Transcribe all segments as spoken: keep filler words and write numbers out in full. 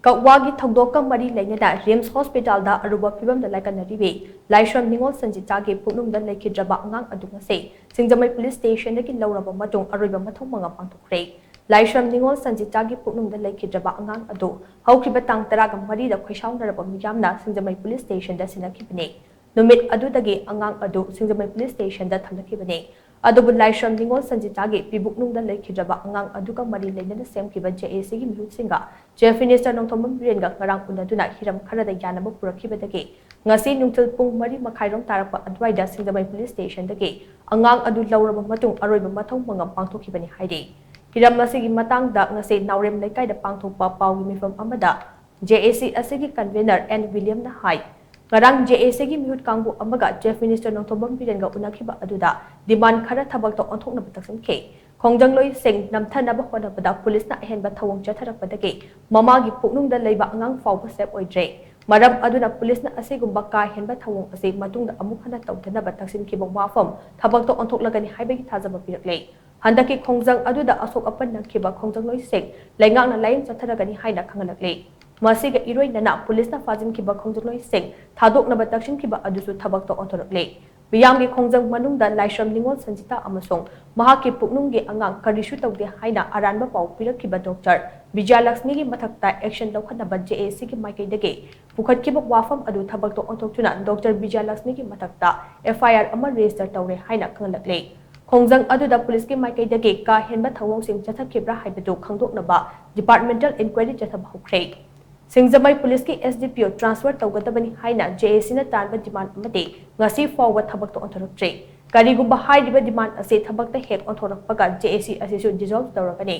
ꯀꯛꯋꯥꯒꯤ ꯊꯧꯗꯣꯛꯀ ꯃꯔꯤ ꯂꯩꯅꯅ ꯔꯤꯝꯁ ꯍꯣꯁꯄꯤꯇꯥꯜꯗ ꯑꯔꯨꯕ ꯐꯤꯕꯝꯗ ꯂꯥꯏꯀꯠꯅꯔꯤꯕꯤ ꯂꯥꯏꯁ꯭ꯔꯝ ꯅꯤꯉꯣꯜ ꯁꯟꯖꯤꯇꯥꯒꯤ ꯄꯨꯛꯅꯨꯡꯗ ꯂꯩꯈꯤꯗ꯭ꯔꯕ ꯑꯉꯥꯡ ꯑꯗꯨ ꯉꯁꯤ ꯁꯤꯡꯖꯃꯩ ꯄꯨꯂꯤꯁ ꯁ꯭ꯇꯦꯁꯟꯗꯒꯤ ꯂꯧꯔꯕ ꯃꯇꯨꯡ ꯑꯔꯣꯏꯕ ꯃꯊꯧ ꯃꯉꯝ ꯄꯥꯡꯊꯣꯛꯈ꯭ꯔꯦ꯫ ꯂꯥꯏꯁ꯭ꯔꯝ ꯅꯤꯉꯣꯜ ꯁꯟꯖꯤꯇꯥꯒꯤ ꯄꯨꯛꯅꯨꯡꯗ ꯂꯩꯈꯤꯗ꯭ꯔꯕ ꯑꯉꯥꯡ ꯑꯗꯨ ꯍꯧꯈꯤꯕ ꯇꯥꯡ ꯇꯔꯥꯒ ꯃꯔꯤꯗ ꯈꯣꯏꯁꯥꯎꯅꯔꯕ ꯃꯤꯌꯥꯝꯅ ꯁꯤꯡꯖꯃꯩ ꯄꯨꯂꯤꯁ ꯁ꯭ꯇꯦꯁꯟꯗ ꯁꯤꯟꯅꯈꯤꯕꯅꯤ꯫ ꯅꯨꯃꯤꯠ ꯑꯗꯨꯗꯒꯤ ꯑꯉꯥꯡ ꯑꯗꯨ ꯁꯤꯡꯖꯃꯩ ꯄꯨꯂꯤꯁ ꯁ꯭ꯇꯦꯁꯟꯗ ꯊꯝꯅꯈꯤꯕꯅꯤ꯫ ꯑꯗꯨꯕꯨ ꯂꯥꯏꯁ꯭ꯔꯝ ꯅꯤꯉꯣꯜ ꯁꯟꯖꯤꯇꯥꯒꯤ ꯄꯤꯕꯨꯛꯅꯨꯡꯗ ꯂꯩꯈꯤꯗ꯭ꯔꯕ ꯑꯉꯥꯡ ꯑꯗꯨꯒ ꯃꯔꯤ ꯂꯩꯅꯅ ꯁꯦꯝꯈꯤꯕ ꯖꯦ ꯑꯦ ꯁꯤꯒꯤ ꯃꯤꯍꯨꯠꯁꯤꯡꯒ ꯆꯤꯐ ꯃꯤꯅꯤꯁꯇꯔ ꯅꯣꯡꯊꯣꯝꯕꯝ ꯕꯤꯔꯦꯟꯒ ꯉꯔꯥꯡ ꯎꯅꯗꯨꯅ ꯍꯤꯔꯝ ꯈꯔꯗ ꯌꯥꯅꯕ ꯄꯨꯔꯛꯈꯤꯕꯗꯒꯤ ꯉꯁꯤ ꯅꯨꯡꯊꯤꯜ ꯄꯨꯡ ꯃꯔꯤ ꯃꯈꯥꯏꯔꯣꯝ ꯇꯥꯔꯛꯄ ꯑꯗꯨꯋꯥꯏꯗ ꯁꯤꯡꯖꯃꯩ ꯄꯨꯂꯤꯁ ꯁ꯭ꯇꯦꯁꯟꯗꯒꯤ ꯑꯉꯥꯡ ꯑꯗꯨ ꯂꯧꯔꯕ ꯃꯇꯨꯡ ꯑꯔꯣꯏꯕ ꯃꯊꯧ ꯃꯉꯝ ꯄꯥꯡꯊꯣꯛꯈꯤꯕꯅꯤ ꯍꯥꯏꯔꯤ꯫ ꯍꯤꯔꯝ ꯑꯁꯤꯒꯤ ꯃꯇꯥꯡꯗ ꯉꯁꯤ ꯅꯥꯎꯔꯦꯝ ꯂꯩꯀꯥꯏꯗ ꯄꯥꯡꯊꯣꯛꯄ ꯄꯥꯎꯒꯤ ꯃꯤꯐꯝ ꯑꯃꯗ ꯖꯦ ꯑꯦ ꯁꯤ ꯑꯁꯤꯒꯤ ꯀꯟꯚꯦꯅꯔ ꯑꯦꯟ ꯋꯤꯂꯤꯌꯝꯅ ꯍꯥꯏ, ꯉꯔꯥꯡ ꯖꯦ ꯑꯦ ꯁꯤꯒꯤ ꯃꯤꯍꯨꯠ ꯀꯥꯡꯕꯨ ꯑꯃꯒ ꯆꯤꯐ ꯃꯤꯅꯤꯁꯇꯔ ꯅꯣꯡꯊꯣꯝꯕꯝ ꯕꯤꯔꯦꯟꯒ ꯎꯅꯈꯤꯕ ꯑꯗꯨꯗ ꯗꯤꯃꯥꯟ ꯈꯔ ꯊꯕꯛꯇ ꯑꯣꯟꯊꯣꯛꯅꯕ ꯇꯛꯁꯤꯟꯈꯤ꯫ ꯈꯣꯡꯖꯪꯂꯣꯏꯁꯤꯡ ꯅꯝꯊꯅꯕ ꯍꯣꯠꯅꯕꯗ ꯄꯨꯂꯤꯁꯅ ꯑꯍꯦꯟꯕ ꯊꯧꯑꯣꯡ ꯆꯠꯊꯔꯛꯄꯗꯒꯤ ꯃꯃꯥꯒꯤ ꯄꯨꯛꯅꯨꯡꯗ ꯂꯩꯕ ꯑꯉꯥꯡ ꯐꯥꯎꯕ ꯁꯦꯐ ꯑꯣꯏꯗ꯭ꯔꯦ꯫ ꯃꯔꯝ ꯑꯗꯨꯅ ꯄꯨꯂꯤꯁꯅ ꯑꯁꯤꯒꯨꯝꯕ ꯀꯥ ꯍꯦꯟꯕ ꯊꯧꯑꯣꯡ ꯑꯁꯤ ꯃꯇꯨꯡꯗ ꯑꯃꯨꯛ ꯍꯟꯅ ꯇꯧꯗꯅꯕ ꯇꯛꯁꯤꯟꯈꯤꯕ ꯋꯥꯐꯝ ꯊꯕꯛꯇ ꯑꯣꯟꯊꯣꯛꯂꯒꯅꯤ ꯍꯥꯏꯕꯒꯤ ꯊꯥꯖꯕ ꯄꯤꯔꯛꯂꯦ꯫ ꯍꯟꯗꯛꯀꯤ ꯈꯣꯡꯖꯪ ꯑꯗꯨꯗ ꯑꯁꯣꯛ ꯑꯄꯟ ꯅꯪꯈꯤꯕ ꯈꯣꯡꯖꯪꯂꯣꯏꯁꯤꯡ ꯂꯩꯉꯥꯛꯅ ꯂꯥꯌꯦꯡ ꯆꯠꯊꯔꯒꯅꯤ ꯍꯥꯏꯅ ꯈꯪꯍꯜꯂꯛꯂꯤ꯫ ꯃꯁꯤꯒ ꯏꯔꯣꯏꯅꯅ ꯄꯨꯂꯤꯁꯅ ꯐꯥꯖꯤꯟꯈꯤꯕ ꯈꯣꯡꯖꯪꯂꯣꯏꯁꯤꯡ ꯊꯥꯗꯣꯛꯅꯕ ꯇꯛꯁꯤꯟꯈꯤꯕ ꯑꯗꯨꯁꯨ ꯊꯕꯛꯇ ꯑꯣꯟꯊꯣꯔꯛꯂꯤ꯫ ꯃꯤꯌꯥꯝꯒꯤ ꯈꯣꯡꯖꯪ ꯃꯅꯨꯡꯗ ꯂꯥꯏꯁ꯭ꯔꯝ ꯅꯤꯉꯣꯜ ꯁꯟꯖꯤꯇꯥ ꯑꯃꯁꯨꯡ ꯃꯍꯥꯛꯀꯤ ꯄꯨꯛꯅꯨꯡꯒꯤ ꯑꯉꯥꯡ ꯀꯔꯤꯁꯨ ꯇꯧꯗꯦ ꯍꯥꯏꯅ ꯑꯔꯥꯟꯕ ꯄꯥꯎ ꯄꯤꯔꯛꯈꯤꯕ ꯗꯣꯛꯇꯔ ꯕꯤꯖꯌꯂꯛꯁꯃꯤꯒꯤ ꯃꯊꯛꯇ ꯑꯦꯛꯁꯟ ꯂꯧꯈꯠꯅꯕ ꯖꯦ ꯑꯦ ꯁꯤꯒꯤ ꯃꯥꯏꯀꯩꯗꯒꯤ ꯄꯨꯈꯠꯈꯤꯕ ꯋꯥꯐꯝ ꯑꯗꯨ ꯊꯕꯛꯇ ꯑꯣꯟꯊꯣꯛꯇꯨꯅ ꯗꯣꯛꯇꯔ ꯕꯤꯖꯌꯂꯛꯁꯃꯤꯒꯤ ꯃꯊꯛꯇ ꯑꯦꯐ ꯑꯥꯏ ꯑꯥꯔ ꯑꯃ ꯔꯦꯖꯤꯁꯇꯔ ꯇꯧꯔꯦ ꯍꯥꯏꯅ ꯈꯪꯍꯜꯂꯛꯂꯤ꯫ ꯈꯣꯡꯖꯪ ꯑꯗꯨꯗ ꯄꯨꯂꯤꯁꯀꯤ ꯃꯥꯏꯀꯩꯗꯒꯤ ꯀꯥ ꯍꯦꯟꯕ ꯊꯧꯑꯣꯡꯁꯤꯡ ꯆꯠꯊꯈꯤꯕ꯭ꯔꯥ ꯍꯥꯏꯕꯗꯨ ꯈꯪꯗꯣꯛꯅꯕ ꯗꯤꯄꯥꯔꯠꯃꯦꯟꯇꯦꯜ ꯏꯟꯀ꯭ꯋꯥꯏꯔꯤ ꯆꯠꯊꯕ ꯍꯧꯈ꯭ꯔꯦ꯫ ꯁꯤꯡꯖꯃꯩ ꯄꯨꯂꯤꯁꯀꯤ ꯑꯦꯁ ꯗꯤ ꯄꯤ ꯑꯣ ꯇ꯭ꯔꯥꯟꯁꯐꯔ ꯇꯧꯒꯗꯕꯅꯤ ꯍꯥꯏꯅ ꯖꯦ ꯑꯦ ꯁꯤꯅ ꯇꯥꯟꯕ ꯗꯤꯃꯥꯟ ꯑꯃꯗꯤ ꯉꯁꯤ ꯐꯥꯎꯕ ꯊꯕꯛꯇ ꯑꯣꯟꯊꯣꯔꯛꯇ꯭ꯔꯤ꯫ ꯀꯔꯤꯒꯨꯝꯕ ꯍꯥꯏꯔꯤꯕ ꯗꯤꯃꯥꯟ ꯑꯁꯤ ꯊꯕꯛꯇ ꯍꯦꯛ ꯑꯣꯟꯊꯣꯔꯛꯄꯒ ꯖꯦ ꯑꯦ ꯁꯤ ꯑꯁꯤꯁꯨ ꯗꯤꯖꯣꯜꯚ ꯇꯧꯔꯒꯅꯤ꯫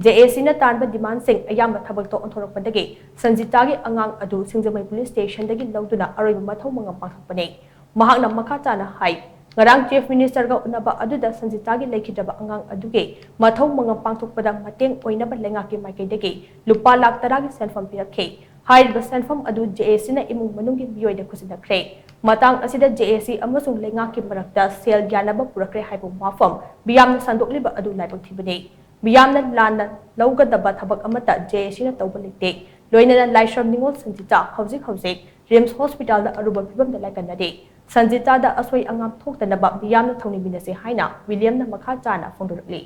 ꯖꯦ ꯑꯦ ꯁꯤꯅ ꯇꯥꯟꯕ ꯗꯤꯃꯥꯟꯁꯤꯡ ꯑꯌꯥꯝꯕ ꯊꯕꯛꯇ ꯑꯣꯟꯊꯣꯔꯛꯄꯗꯒꯤ ꯁꯟꯖꯤꯇꯥꯒꯤ ꯑꯉꯥꯡ ꯑꯗꯨ ꯁꯤꯡꯖꯃꯩ ꯄꯨꯂꯤꯁ ꯁ꯭ꯇꯦꯁꯟꯗꯒꯤ ꯂꯧꯗꯨꯅ ꯑꯔꯣꯏꯕ ꯃꯊꯧ ꯃꯉꯝ ꯄꯥꯡꯊꯣꯛꯄꯅꯤ꯫ ꯃꯍꯥꯛꯅ ꯃꯈꯥ ꯇꯥꯅ ꯍꯥꯏ, ꯉꯔꯥꯡ ꯆꯤꯐ ꯃꯤꯅꯤꯁꯇꯔꯒ ꯎꯅꯕ ꯑꯗꯨꯗ ꯁꯟꯖꯤꯇꯥꯒꯤ ꯂꯩꯈꯤꯗ꯭ꯔꯕ ꯑꯉꯥꯡ ꯑꯗꯨꯒꯤ ꯃꯊꯧ ꯃꯉꯝ ꯄꯥꯡꯊꯣꯛꯄꯗ ꯃꯇꯦꯡ ꯑꯣꯏꯅꯕ ꯂꯩꯉꯥꯛꯀꯤ ꯃꯥꯏꯀꯩꯗꯒꯤ ꯂꯨꯄꯥ ꯂꯥꯈ ꯇꯔꯥꯒꯤ ꯁꯦꯟꯐꯝ ꯄꯤꯔꯛꯈꯤ꯫ ꯍꯥꯏꯔꯤꯕ ꯁꯦꯟꯐꯝ ꯑꯗꯨ ꯖꯦ ꯑꯦ ꯁꯤꯅ ꯏꯃꯨꯡ ꯃꯅꯨꯡꯒꯤ ꯃꯤꯑꯣꯏꯗ ꯈꯨꯠꯁꯤꯟꯅꯈ꯭ꯔꯦ꯫ ꯃꯇꯥꯡ ꯑꯁꯤꯗ ꯖꯦ ꯑꯦ ꯁꯤ ꯑꯃꯁꯨꯡ ꯂꯩꯉꯥꯛꯀꯤ ꯃꯔꯛꯇ ꯁꯦꯜ ꯌꯥꯅꯕ ꯄꯨꯔꯛꯈ꯭ꯔꯦ ꯍꯥꯏꯕ ꯋꯥꯐꯝ ꯃꯤꯌꯥꯝꯅ ꯁꯟꯗꯣꯛꯂꯤꯕ ꯑꯗꯨ ꯂꯥꯏꯕꯛ ꯊꯤꯕꯅꯤ꯫ ꯃꯤꯌꯥꯝꯅ ꯂꯥꯟꯅ ꯂꯧꯒꯗꯕ ꯊꯕꯛ ꯑꯃꯠꯇ ꯖꯦ ꯑꯦ ꯁꯤꯅ ꯇꯧꯕ ꯂꯩꯇꯦ꯫ ꯂꯣꯏꯅꯅ ꯂꯥꯏꯁ꯭ꯔꯝ ꯅꯤꯉꯣꯜ ꯁꯟꯖꯤꯇꯥ ꯍꯧꯖꯤꯛ ꯍꯧꯖꯤꯛ ꯔꯤꯝꯁ ꯍꯣꯁꯄꯤꯇꯥꯜꯗ ꯑꯔꯨꯕ ꯐꯤꯕꯝꯗ ꯂꯥꯏꯀꯠꯅꯔꯤ꯫ ꯁꯟꯖꯤꯇꯥꯗ ꯑꯁꯣꯏ ꯑꯉꯥꯝ ꯊꯣꯛꯇꯅꯕ ꯃꯤꯌꯥꯝꯅ ꯊꯧꯅꯤꯃꯤꯟꯅꯁꯤ ꯍꯥꯏꯅ ꯋꯤꯂꯤꯌꯝꯅ ꯃꯈꯥ ꯇꯥꯅ ꯐꯣꯡꯗꯣꯔꯛꯂꯤ꯫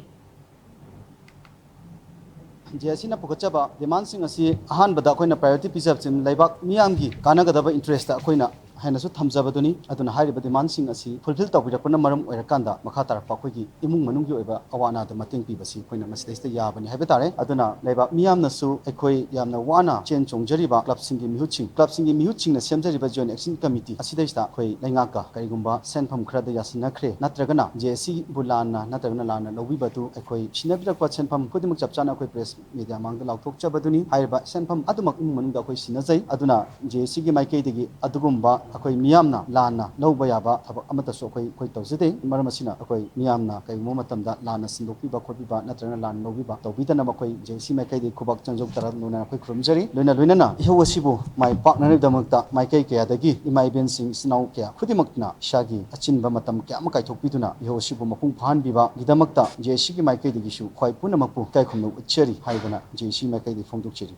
ꯖꯦ ꯑꯦꯁ ꯁꯤꯅ ꯄꯨꯈꯠꯆꯕ ꯗꯤꯃꯥꯟꯁꯤꯡ ꯑꯁꯤ ꯑꯍꯥꯟꯕꯗ ꯑꯩꯈꯣꯏꯅ ꯄ꯭ꯔꯥꯏꯌꯣꯔꯤꯇꯤ ꯄꯤꯖꯕꯁꯤ ꯂꯩꯕꯥꯛ ꯃꯤꯌꯥꯝꯒꯤ ꯀꯥꯟꯅꯒꯗꯕ ꯏꯟꯇꯔꯦꯁꯇ ꯑꯩꯈꯣꯏꯅ ꯍꯦꯟꯅꯁꯨ ꯊꯝꯖꯕꯗꯨꯅꯤ꯫ ꯑꯗꯨꯅ ꯍꯥꯏꯔꯤꯕ ꯗꯤꯃꯥꯟꯁꯤꯡ ꯑꯁꯤ ꯐꯨꯜꯐꯤꯜ ꯇꯧꯕꯤꯔꯛꯄꯅ ꯃꯔꯝ ꯑꯣꯏꯔꯀꯥꯟꯗ ꯃꯈꯥ ꯇꯥꯔꯛꯄ ꯑꯩꯈꯣꯏꯒꯤ ꯏꯃꯨꯡ ꯃꯅꯨꯡꯒꯤ ꯑꯣꯏꯕ ꯑꯋꯥ ꯑꯅꯥꯗ ꯃꯇꯦꯡ ꯄꯤꯕꯁꯤ ꯑꯩꯈꯣꯏꯅ ꯃꯁꯤꯗꯩꯁꯤꯗ ꯌꯥꯕꯅꯤ ꯍꯥꯏꯕ ꯇꯥꯔꯦ꯫ ꯑꯗꯨꯅ ꯂꯩꯕꯥꯛ ꯃꯤꯌꯥꯝꯅꯁꯨ ꯑꯩꯈꯣꯏ ꯌꯥꯝꯅ ꯋꯥꯅ ꯆꯦꯟ ꯆꯣꯡꯖꯔꯤꯕ ꯀ꯭ꯂꯕꯁꯤꯡꯒꯤ ꯃꯤꯍꯨꯠꯁꯤꯡ, ꯀ꯭ꯂꯕꯁꯤꯡꯒꯤ ꯃꯤꯍꯨꯠꯁꯤꯡꯅ ꯁꯦꯝꯖꯔꯤꯕ ꯖꯣꯏꯟ ꯑꯦꯛꯁꯟ ꯀꯃꯤꯇꯤ ꯑꯁꯤꯗꯩꯁꯤꯗ ꯑꯩꯈꯣꯏ ꯂꯩꯉꯥꯛꯀ ꯀꯔꯤꯒꯨꯝꯕ ꯁꯦꯟꯐꯝ ꯈꯔꯗ ꯌꯥꯁꯤꯟꯅꯈ꯭ꯔꯦ ꯅꯠꯇ꯭ꯔꯒꯅ ꯖꯦ ꯑꯦꯁ ꯁꯤꯕꯨ ꯂꯥꯟꯅ ꯅꯠꯇ꯭ꯔꯒꯅ ꯂꯥꯟꯅ ꯂꯧꯕꯤꯕꯗꯨ ꯑꯩꯈꯣꯏ ꯁꯤꯟꯅꯕꯤꯔꯛꯄ ꯁꯦꯟꯐꯝ ꯈꯨꯗꯤꯡꯃꯛ ꯆꯞ ꯆꯥꯅ ꯑꯩꯈꯣꯏ ꯄ꯭ꯔꯦꯁ ꯃꯤꯗꯤꯌꯥ ꯃꯥꯡꯗ ꯂꯥꯎꯊꯣꯛꯆꯕꯗꯨꯅꯤ꯫ ꯍꯥꯏꯔꯤꯕ ꯁꯦꯟꯐꯝ ꯑꯗꯨꯃꯛ ꯏꯃꯨꯡ ꯃꯅꯨꯡꯗ ꯑꯩꯈꯣꯏ ꯁꯤꯟꯅꯖꯩ꯫ ꯑꯗꯨꯅ ꯖꯦ ꯑꯦꯁ ꯁꯤꯒꯤ ꯃꯥꯏꯀꯩꯗꯒꯤ ꯑꯗꯨꯒꯨꯝꯕ ꯑꯩꯈꯣꯏ ꯃꯤꯌꯥꯝꯅ ꯂꯥꯟꯅ ꯂꯧꯕ ꯌꯥꯕ ꯊꯕꯛ ꯑꯃꯠꯇꯁꯨ ꯑꯩꯈꯣꯏ ꯑꯩꯈꯣꯏ ꯇꯧꯖꯗꯦ꯫ ꯃꯔꯝ ꯑꯁꯤꯅ ꯑꯩꯈꯣꯏ ꯃꯤꯌꯥꯝꯅ ꯀꯔꯤꯒꯨꯝꯕ ꯃꯇꯝꯗ ꯂꯥꯟꯅ ꯁꯤꯟꯗꯣꯛꯄꯤꯕ ꯈꯣꯠꯄꯤꯕ ꯅꯠꯇ꯭ꯔꯒꯅ ꯂꯥꯟꯅ ꯂꯧꯕꯤꯕ ꯇꯧꯕꯤꯗꯅꯕ ꯑꯩꯈꯣꯏ ꯖꯦ ꯑꯦꯁ ꯁꯤ ꯃꯥꯏꯀꯩꯗꯒꯤ ꯈꯨꯕꯥꯛ ꯆꯪꯖꯧ ꯇꯔꯥ ꯂꯣꯟꯅ ꯑꯩꯈꯣꯏ ꯈꯨꯔꯨꯝꯖꯔꯤ꯫ ꯂꯣꯏꯅ ꯂꯣꯏꯅꯅ ꯏꯍꯧ ꯑꯁꯤꯕꯨ ꯃꯥꯏ ꯄꯥꯛꯅꯅꯕꯒꯤꯗꯃꯛꯇ ꯃꯥꯏꯀꯩ ꯀꯌꯥꯗꯒꯤ ꯏꯃꯥ ꯏꯕꯦꯟꯁꯤꯡ, ꯏꯆꯤꯟ ꯏꯅꯥꯎ ꯀꯌꯥ ꯈꯨꯗꯤꯡꯃꯛꯅ ꯏꯁꯥꯒꯤ ꯑꯆꯤꯟꯕ ꯃꯇꯝ ꯀꯌꯥ ꯑꯃ ꯀꯥꯏꯊꯣꯛꯄꯤꯗꯨꯅ ꯏꯍꯧ ꯑꯁꯤꯕꯨ ꯃꯄꯨꯡ ꯐꯥꯍꯟꯕꯤꯕꯒꯤꯗꯃꯛꯇ ꯖꯦ ꯑꯦꯁ ꯁꯤꯒꯤ ꯃꯥꯏꯀꯩꯗꯒꯤꯁꯨ ꯈ꯭ꯋꯥꯏ ꯄꯨꯝꯅꯃꯛꯄꯨ ꯏꯀꯥꯏ ꯈꯨꯝꯅꯕ ꯎꯠꯆꯔꯤ ꯍꯥꯏꯗꯅ ꯖꯦ ꯑꯦꯁ ꯁꯤ ꯃꯥꯏꯀꯩꯗꯒꯤ ꯐꯣꯡꯗꯣꯛꯆꯔꯤ꯫